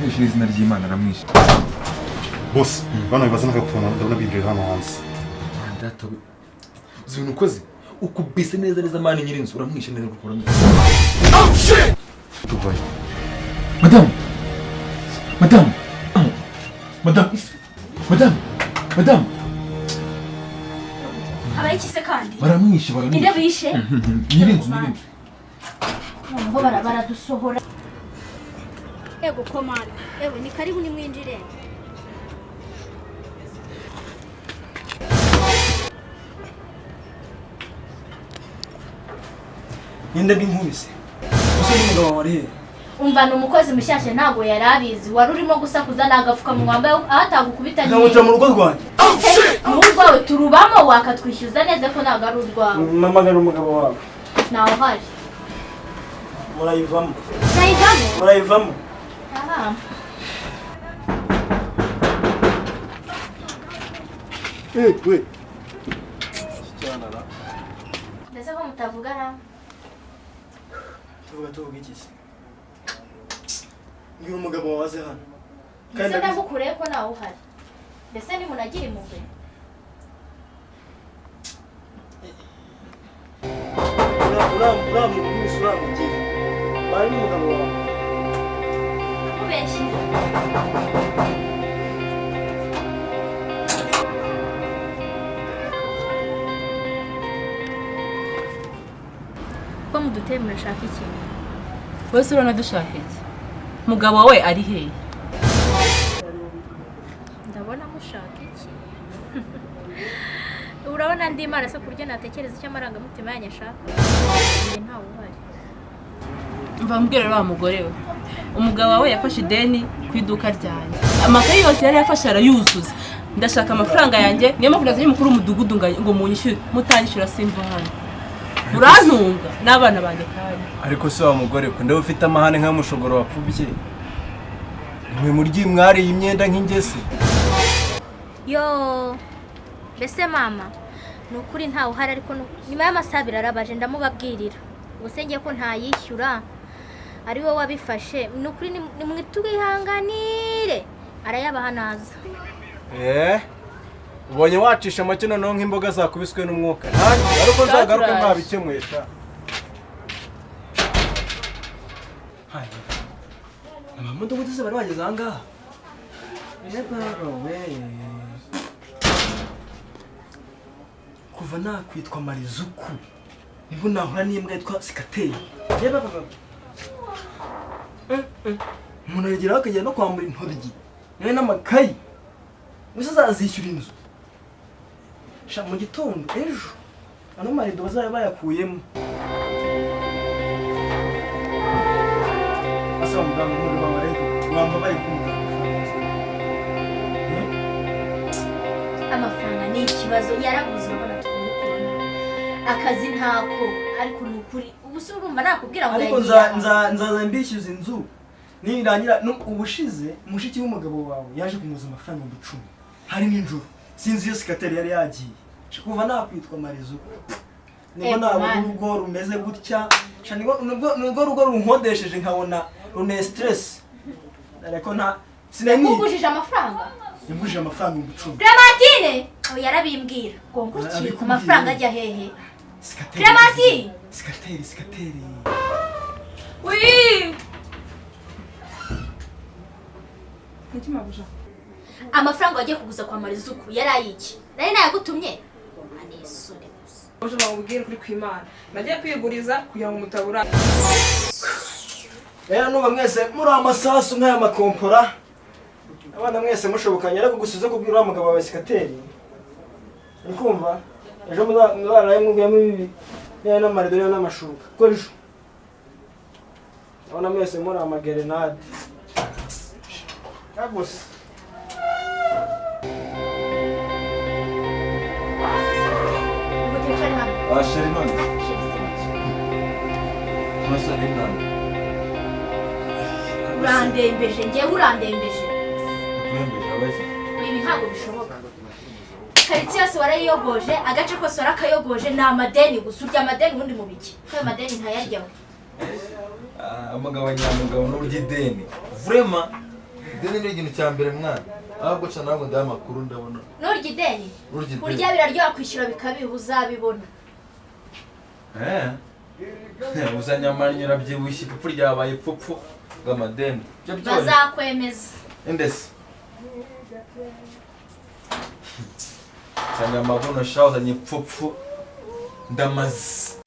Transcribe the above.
Aramwishe n'izina ry'Imana aramwishe. Boss, bana bibaza n'agapfuno ndabona binjiye hano hanze. Data we, uzi ibintu ukoze? Ukubise neza neza man nyir'inzu, uramwishe neza kuko uramwishe. Tuvayo. Madamu, madamu, madamu, madamu, madamu. Habaye iki se kandi? Baramwishe. Ninde? Baramwishe. Bishe? Nyir'inzu, nyir'inzu. Noneho baradusohora. Yego komanda, yewe ni karibu, nimwinjire. Ninde b'inkubise? Ese n'umugabo wawe ari he? Umva, ni umukozi mushyashya, ntabwo yari abizi. Wari urimo gusakuza n'agapfukamunwa wambaye aho atagukubita. Nkamutira mu rugo rwanjye? Ni urwawe, turubamo, wakatwishyuza neza ko ntabwo ari urwawe. Mpamagara umugabo wawe. Ntawe uhari. Murayivamo. Nayivamo. Murayivamo. Aha. Eh, we. Mbese ko mutavugana? Tuvuga iki se? Mbwira umugabo wawe aze hano. Mbese Kandi ndagukureye ko ntawe uhari, mbese nimunagira impuhwe. Uramukubise, uramugera bari n'umugabo wawe. Mubeshye. Ko muduteye, murashaka iki? Wese urabona dushaka iki? Mugabo wawe ari hehe? Ndabona mushaka iki? Urabona ndi Imana se ku buryo natekereza icyo amarangamutima yanyu ashaka? Njye ntawe uhari. Mva mbwira wa mugore we, umugabo wawe yafashe ideni ku iduka ryanjye, amakayi yose yari yafashe arayuzuza. Ndashaka amafaranga yanjye, niyo mpamvu nazanye umukuru w'umudugudu ngo munyishyure. Mutanyishyura simva hano. Murantunga n'abana banjye kandi. Ariko se wa mugore, ko ndaba ufite amahane nk'amushogoro wapfubye, mwe muryi mwariye imyenda nk'ingese? Yo, mbese mama, ni ukuri ntawe uhari, ariko nyuma y'amasaha 2 arabaje ndamubabwirira. Ubu se ngiye ko ntayishyura ari wowe wabifashe? Ni ukuri nimwitwihanganire, arayabaha naza. Eh, ubonye wacisha make noneho nk'imboga zakubiswe n'umwuka. Ntacyo, ariko nzagaruke mwabikemuye sha. Abamudugudu se bari bageze aha ngaha? Eh, baba we, kuva nakwitwa Marizuku nibwo nahura n'imbwa yitwa Sikateri. Eh, baba baba. Umuntu yageraho akagera no kwambura intoryi nawe n'amakayi, gusa azazishyura inzu sha mu gitondo ejo, ano marido bazaba bayakuyemo. Asaba muganga, umugabo wawe ariko wamba bari kumuganga amafaranga. Amafaranga ni ikibazo, yarabuze. Urabona turi kubona akazi ntako, ariko ni ukuri ubu se urumva nakubwira ngo Ariko yagiye aha. nzaza mbishyuza inzu nirangira. Ubushize mushiki w'umugabo wawe yaje kumuza amafaranga 10,000, hari nijoro, sinzi iyo Sikateri yari yagiye. Kuva nakwitwa Marizuku nibwo Ego, nabona man. urugo rumeze gutya. Sha, nibwo rugo runkodesheje nkabona rune stress, ariko nta sinari Yakugujije amafaranga? Yangujije amafaranga 10,000. Clementine! Oh, yarabimbwira ngo nguki? Abikubwiye. Amafaranga ajya hehe? Sikateri. Clementine! Sikateri, Sikateri. Oui. Niki, mabuja? Amafaranga wagiye kuguza kwa Marizuku yari ayiki? Nari nayagutumye? Anisoni gusa. Uje bamubwire kuri kwimana nagiye kwiguriza kugira ngo mutabura. Rero nuba mwese muri amasasu nk'aya makompora, abana mwese mushobokanye, ariko gusa uze kubwira uriya mugabo wawe Sikateri, uri kumva, ejo muzaraye muvuyemo ibi niba n'amarido niba n'amashuka, kuko ejo abana mwese muri amagerenade gusa. Ubwo twicare hano. Ah, chérie, none. Chérie, sinzi. None none. Urandembeje, njyewe urandembeje. Kurembeje abazi. Ibi ntabwo bishoboka. Karitsiye yose warayiyogoje, agace kose warakayogoje, ni amadeni gusa. Urya amadeni ubundi mu biki? Ko ayo madeni ntayaryaho? Ah, umugabo nyamugabo n'urya ideni. Vraiment. Ideni ni ikintu cya mbere mwana. Ahubwo ca ntabwo ndaha amakuru ndabona. Nurya ideni. Nurya ideni. Kurya biraryoha, kwishyura bikabiha, uzabibona. Eh. Uzanye amannyo urabyibushye, ipfupfu ryabaye ipfupfu bw'amadeni. Ibyo byose. Bazakwemeza. Indesi. Uzanye amabuno sha, uzanye ipfupfu. Ndamaze.